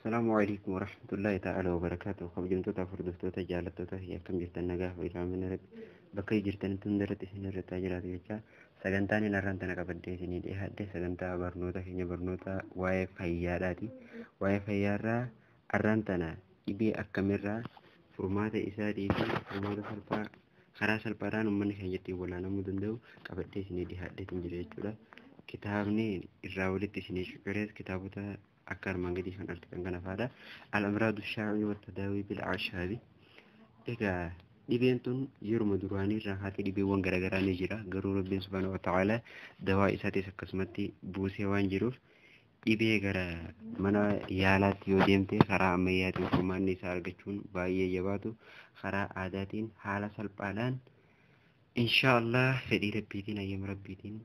Assalaamu alaikum warahmatullahi ta'ala wabarakaatuh. Kabajamtoota hordoftoota jaallattoota fi akkam jirtan nagaa fi raamina rabbi bakka jirtanitti hundarratti isin irratti jiraatu jecha sagantaan inni har'aan tana qabadhee isinii dhiyaadhe sagantaa barnoota keenya barnoota waa'ee fayyaadhaati. Waa'ee fayyaarraa har'aan tana dhibee akkamirraa furmaata isaatii fi furmaata salphaa karaa salphaadhaan uummanni keenya ittiin walaanamuu danda'u qabadhee isinii dhiyaadheetiin jira jechuudha. Kitaabni irraa walitti isinii cucurees kitaabota akka armaan gadii kan argitan kana fa'aadha. Al-Amraadu Shaa'ii wa Tadaawii bil Ashaabi. Egaa dhibeen tun yeruma duraanii irraa kaatee dhibeewwan garaagaraa ni jira. Garuu Rabbiin subhaanahu wa ta'ala dawaa isaatis akkasumatti buusee waan jiruuf dhibee gara mana yaalaatti yoo deemte karaa ammayyaatiin furmaanni isaa argachuun baay'ee jabaatu karaa aadaatiin haala salphaadhaan insha Allah fedhii Rabbiitiin hayyama Rabbiitiin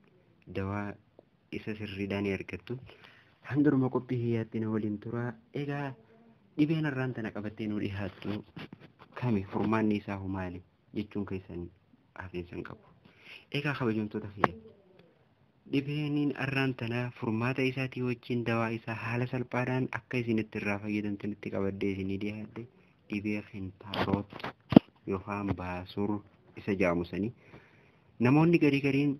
dawaa isa sirriidhaan ni argattu. Handuruma qophii hiyyaatti na waliin tura. Egaa dhibeen har'aan tana qabattee nu dhiyaattu kami furmaanni isaa hoo maali jechuun keessan hafiinsa hin qabu. Egaa kabajamtoota kiyya dhibeen har'aan tana furmaata isaatii wajjin dawaa isaa haala salphaadhaan akka isin itti irraa fayyadamtanitti qabadhee isinii dhiyaadhe dhibee kintaaroot yookaan baasur isa jedhamu sanii namoonni garii gariin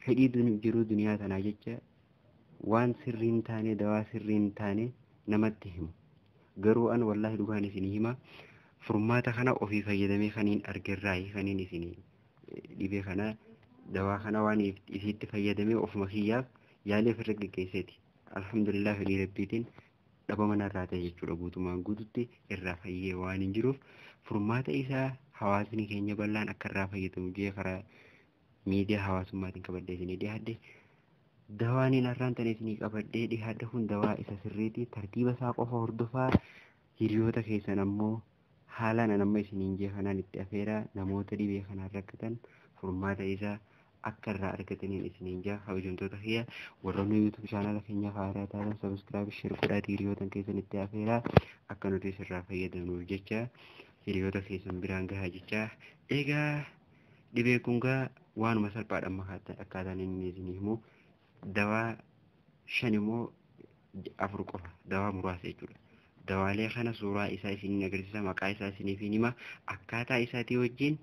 fedhii jiruu duniyaa tanaa jecha waan sirrii hin taane dawaa sirrii hin taane namatti himu. Garuu an wallaahi dhugaan isinii hima furmaata kana ofii fayyadamee kaniin argerraayi kaniin isinii dhibee kana dawaa kana waan isiitti fayyadamee ofuma kiyyaaf yaalii ofirra geggeesseeti. Alhamdulillah fedhii Rabbiitiin dhabama narraa ta'e jechuudha guutumaan guututti irraa fayyee waan hin jiruuf furmaata isaa hawaasni keenya bal'aan akka irraa fayyadamu jee karaa miidiyaa hawaasummaatiin qabadhee isinii dhiyaadhe. Dawaan inni har'aan tana isinii qabadhee dhiyaadhe kun dawaa isa sirriiti. Tartiiba isaa qofa hordofaa hiriyoota keessan ammoo haalaan an amma isiniin jee kanaan itti afeeraa namoota dhibee kanaan rakkatan furmaata isaa akka irraa argataniin isiniin jaa kabajamtoota kiyya warroonni YouTube chaanala keenya haaraa taatan subscribe share godhaatii hiriyoota keessan itti afeeraa akka nuti isirraa fayyadamnuuf jecha hiriyoota keessan biraan gahaa jecha. Egaa dhibeen kun gaa waanuma salphaadha amma akkaataan inni isinii himu dawaa 5 immoo 4 qofa dawaa muraasa jechuudha. Dawaalee kana suuraa isaa isiniin agarsiisa maqaa isaa isiniif hima akkaataa isaatii wajjin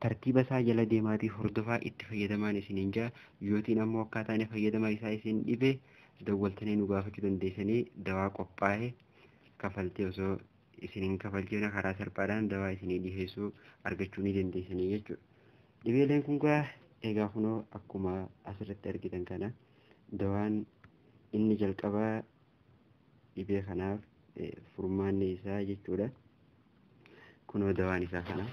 tartiiba isaa jala deemaatii hordofaa itti fayyadamaan isiniin jaa yootiin ammoo akkaataa inni fayyadamaa isaa isin dhibe dawwaltanii nu gaafachuu dandeessanii dawaa qophaa'e kafaltee osoo isiniin kafalchiifne karaa salphaadhaan dawaa isinii dhiheessuu argachuu ni dandeessanii jechuudha. Dhibeeleen kun gaa egaa kunoo akkuma asirratti argitan kana dawaan inni jalqabaa dhibee kanaaf furmaanni isaa jechuudha. Kunoo dawaan isaa kana.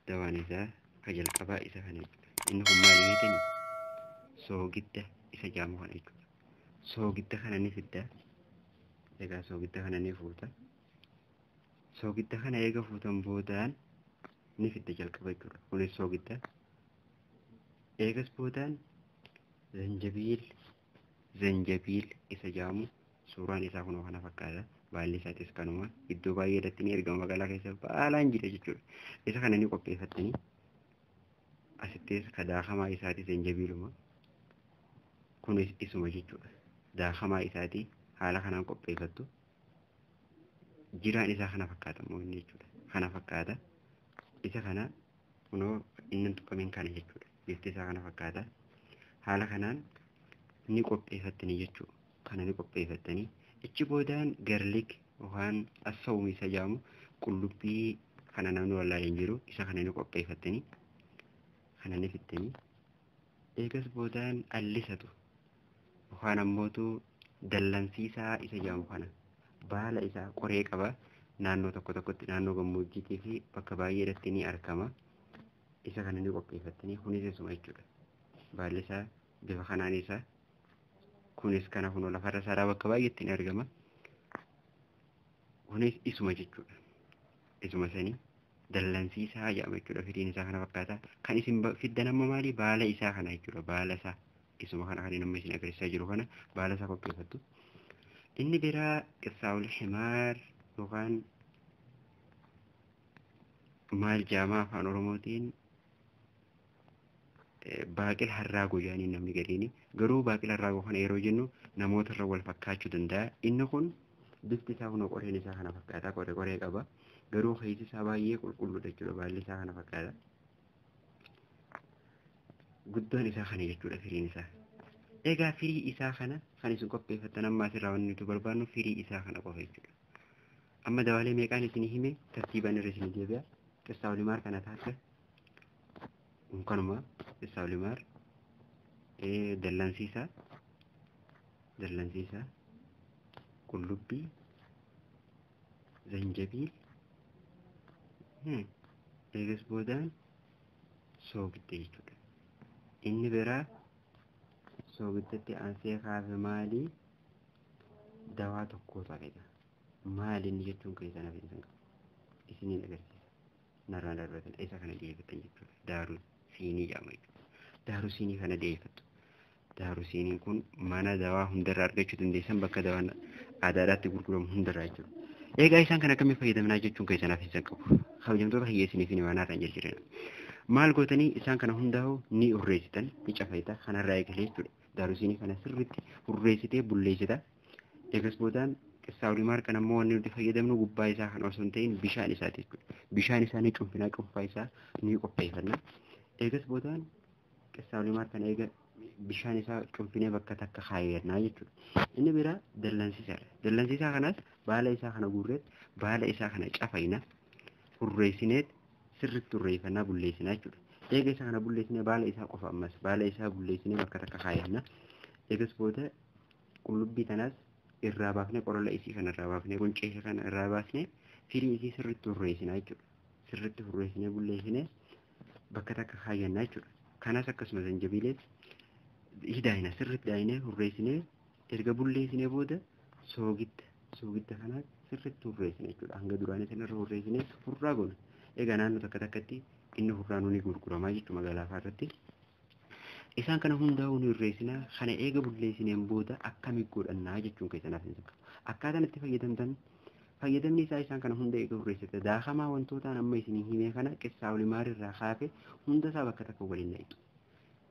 Dawaan isaa ka jalqabaa isa kana jechuudha. Inni kun maali beektanii? Soogidda isa jedhamu kana jechuudha. Soogidda kana ni fidda. Egaa soogidda kana ni fuuta. Soogidda kana eega fuutan boodaan ni fidda jalqaba jechuudha. Kunis soogidda. Eegas boodaan zanjabiil isa jedhamu suuraan isaa kunoo kana fakkaata. Baalli isaatis kanuma iddoo baay'ee irratti ni argama magaalaa keessa baalaan jira jechuudha. Isa kana ni qopheeffattanii asittis ka daakamaa isaati zanjabiiluma kunis isuma jechuudha. Daakamaa isaati haala kanaan qopheeffattu. Jiraan isaa kana fakkaata immoo inni jechuudha. Kana fakkaata. Isa kana kunoo inni hin tuqamin kana jechuudha. Bifti isaa kana fakkaata. Haala kanaan ni qopheeffattanii jechuudha. Kana ni qopheeffattanii achi boodaan garlik yookaan assawmi isa jedhamu qullubbii kana namni wallaalee hin jiru isa kana ni qopheeffattanii kana ni fittanii eegas boodaan allisatu yookaan ammootu dallansiisaa isa jedhamu kana baala isaa qoree qaba naannoo tokko tokkotti naannoo gammoojjiitii fi bakka baay'ee irratti ni argama. Isa kana ni qopheeffattanii kunis isuma jechuudha. Baalli isaa bifa kanaan isaa kunis kana kunoo lafarra saaraa bakka baay'eetti ni argama. Kunis isuma jechuudha. Isuma sanii dallansiisaa jedhama jechuudha. Firiin isaa kana fakkaata. Kan isin fiddan amma maali? Baala isaa kana jechuudha. Baala isaa isuma kana kan amma isin agarsiisaa jiru kana baala isaa qopheeffattu. Inni biraa qissaa'ul himaar yookaan maal jedhama afaan Oromootiin Baaqil harraagoo jedhanii namni gadiini. Garuu baaqil harraagoo kana yeroo jennu namoota irra wal fakkaachuu danda'a. Inni kun bifti isaa kun qoreen isaa kana fakkaata. Qoree qoree qaba. Garuu keessi isaa baay'ee qulqulluudha jechuudha. Baalli isaa kana fakkaata. Guddaan isaa kana jechuudha firiin isaa. Egaa firii isaa kana kan isin qopheeffattan amma asirraa wanni nuti barbaannu firii isaa kana qofa jechuudha. Amma dawaalee meeqaan isinii hime tartiibaan irra isinii deebi'a. Qissaawlimaar kana taata. Kanuma qissaawlimaar dallansiisaa dallansiisaa qullubbii zanjabiil eegas boodaan soogidda jechuudha. Inni biraa soogiddatti aansee kaafe maalii dawaa tokkootu hafedha. Maali inni jechuun keessan hafe isin qabu. Isiniin agarsiisa. Narraan darbatan isa kana dhiyeeffatan jechuudha. Daaruu siinii jedhama jechuudha. Daaruu siinii kana dhiyeeffattu. Daaruu siiniin kun mana dawaa hundarraa argachuu dandeessan bakka dawaan aadaadhaatti gurguramu hundarraa jechuudha. Egaa isaan kana akkamiin fayyadamnaa jechuun keessan hafe isin qabu. Kabajamtoota hiyyeessiniif ni waan haaraan jirjireera. Maal gootanii isaan kana hundaa'u ni hurreessitan ni cafayta kanarraa eegalee jechuudha. Daaruu siinii kana sirriitti hurreessitee bulleessita. Eegas boodaan qissaawlimaar kan ammoo wanni nuti fayyadamnu gubbaa isaa kan osoo hin ta'in bishaan isaati jechuudha. Bishaan isaa ni cuunfinaa cuunfaa isaa ni qopheeffanna. Eegas boodaan qissaawlimaar kana eega bishaan isaa cuunfinee bakka takka kaayyannaa jechuudha. Inni biraa dallansiisaadha. Dallansiisaa kanas baala isaa kana guurreet baala isaa kana cafayna hurreessineet sirriitti hurreeffannaa bulleessinaa jechuudha. Eega isa kana bulleessinee baala isaa qofa ammas baala isaa bulleessinee bakka takka kaayyanna. Eegas booda qullubbii tanaas irraa baafnee qolola isii kana irraa baafnee quncee ishee kana irraa baafnee firii isii sirriitti hurreessinaa jechuudha. Sirriitti hurreessinee bulleessinee bakka takka kaayyannaa jechuudha. Kanas akkasuma zanjabiilees hidaayina sirriitti daayinee hurreessinee erga bulleessinee booda soogidda soogidda kana sirriitti hurreessina jechuudha. Hanga duraanii sanarra hurreessinee hurraa goona. Egaa naannoo takka takkatti inni hurraanuu ni gurguramaa jechuudha magaalaa fa'aa irratti. Isaan kana hundaa'uu ni hurreessinaa kana eega bulleessineen booda akkamitti godhannaa jechuun keessan hafe hin Akkaataan itti fayyadamtan fayyadamni isaa isaan kana hunda eega hurreessite daakamaa wantootaan amma isinii himee kana qissaawlimaar irraa kaafe hunda isaa bakka takka waliin naqxu.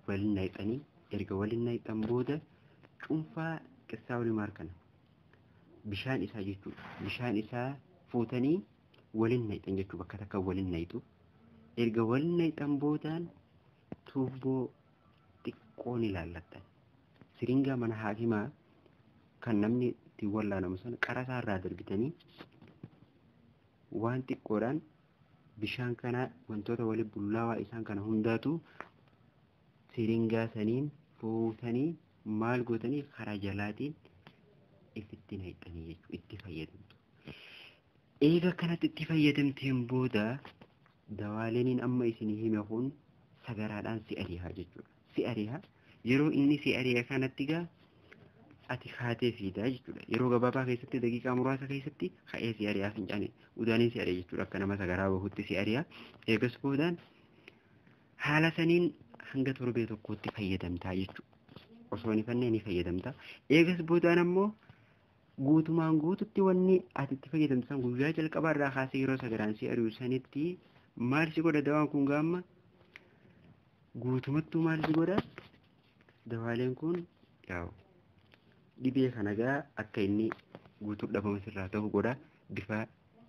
Waliin naqxanii erga waliin naqxan booda cuunfaa qissaawlimaar kana bishaan isaa jechuudha. Bishaan isaa fuutanii waliin naqxan jechuudha bakka takka waliin naqxu. Erga waliin naqxan boodaan tuubboo xiqqoo ni laallattan. Siringaa mana haakimaa kan namni ittiin wallaanamu sana qarasaa irraa darbitanii waan xiqqoodhaan bishaan kana wantoota waliin bullaawaa isaan kana hundaatu siringaa saniin fuutanii maal gootanii karaa jalaatiin ifitti naqxanii jechuudha itti fayyadamtu. Eega kanatti itti fayyadamteen booda dawaaleeniin amma isinii hime kun sagaraadhaan si ari'a jechuudha. Si ari'a yeroo inni si ari'a kanatti gaa ati kaatee fiidaa jechuudha. Yeroo gabaabaa keessatti daqiiqaa muraasa keessatti ka'ee si ari'aa fincaanii udaanii si ari'a jechuudha. Akka nama sagaraa bahutti si ari'a. Eegas boodaan haala saniin hanga torbee tokkootti fayyadamtaa jechuudha. Osoo hin ifannee ni fayyadamta. Eegas boodaan ammoo guutumaan guututti wanni ati itti fayyadamtu san guyyaa jalqabaa irraa kaasee yeroo sagaraan si ari'u sanitti maal si godha dawaan kun gaamma guutumattuu maal si godha dawaaleen kun yaa'u dhibee kana gaa akka inni guutuu dhabama sirraa ta'u godha bifa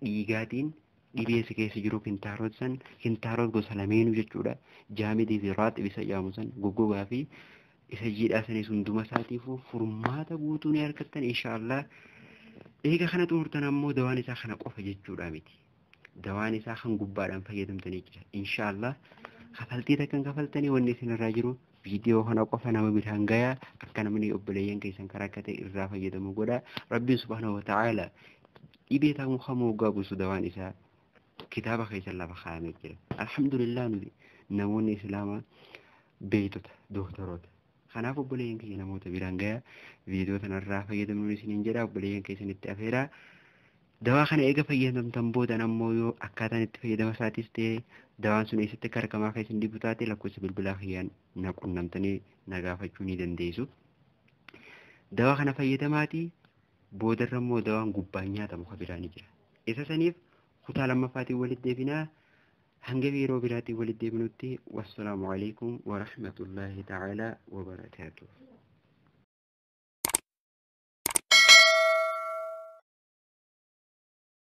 dhiigaatiin dhibee si keessa jiru kintaaroot san kintaaroot gosa lameenuu jechuudha jaamidii fi raaxib isa jedhamu san goggogaa fi isa jiidhaa sanis hunduma isaatiifuu furmaata guutuu ni argattan inshaallah. Eega kana xumurtan ammoo dawaan isaa kana qofa jechuudha miti. Dawaan isaa kan gubbaadhaan fayyadamtanii jira. Inshaallah kafaltii takkan kafaltanii wanni isin irraa jiru viidiyoo kana qofa nama biraan gayaa akka namni obboleeyyan keessan karaa akka ta'e irraa fayyadamu godha. Rabbiin subhaanahu wa ta'aala dhibee ta'uu kamuu waggaa buusu dawaan isaa kitaaba keessan lafa kaa'amee jira. Alhamdulillah nuti namoonni islaamaa beektota doktoroota. Kanaaf obboleeyyan keenya namoota biraan gayaa viidiyoo kanarraa fayyadamnuun isiniin jedha obboleeyyan keessanitti afeeraa. Dawaa kana eega fayyadamtan boodan ammoo yoo akkaataan itti fayyadama isaatis ta'e dawaan sun eessatti akka argamaa kan isin dhibu taate lakkoofsa bilbilaa kiyyaan na qunnamtanii na gaafachuu ni dandeessu. Dawaa kana fayyadamaatii boodarra immoo dawaan gubbaan nyaatamu kan biraa ni jira. Isa saniif kutaa lammaffaatiin walitti deebinaa. Hanga yeroo biraatiin walitti deebinutti, wassalaamu alaikum warahmatullaahi ta'aalaa wabarakaatuh.